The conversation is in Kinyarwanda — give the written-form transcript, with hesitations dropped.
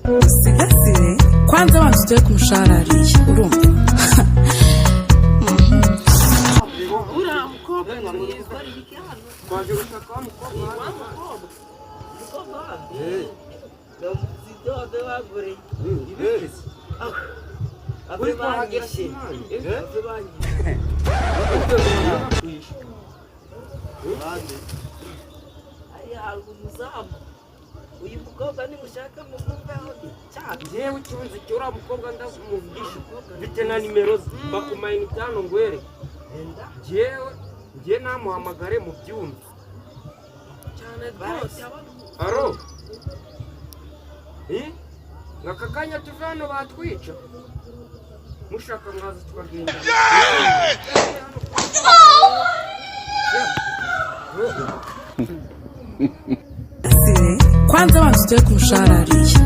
Usigasire kwanza, banza utuye ku mushahara hariya, urumva? Uriya mukobwa mwiza. Twaje gushaka wa mukobwa. Wa mukobwa, umukobwa wabyo. Eh. Sidobe baguriye. Eh. Uri kuhagera simani. Eh? Hari umuzamu, uyu mukobwa nimushaka mumuveho cyane. Njyewe ikibazo cy'uriya mukobwa, ndamuvugisha mfite na nimero ze, bakumayinite hano ngwereke. Enda. Njyewe njye namuhamagare mu byumve. Cyane rwose. Aro. Eh? Aka kanya tuve hano batwica, mushaka mwaza tukagenda. Usigasire kwanza, banza utuye ku mushahara hariya.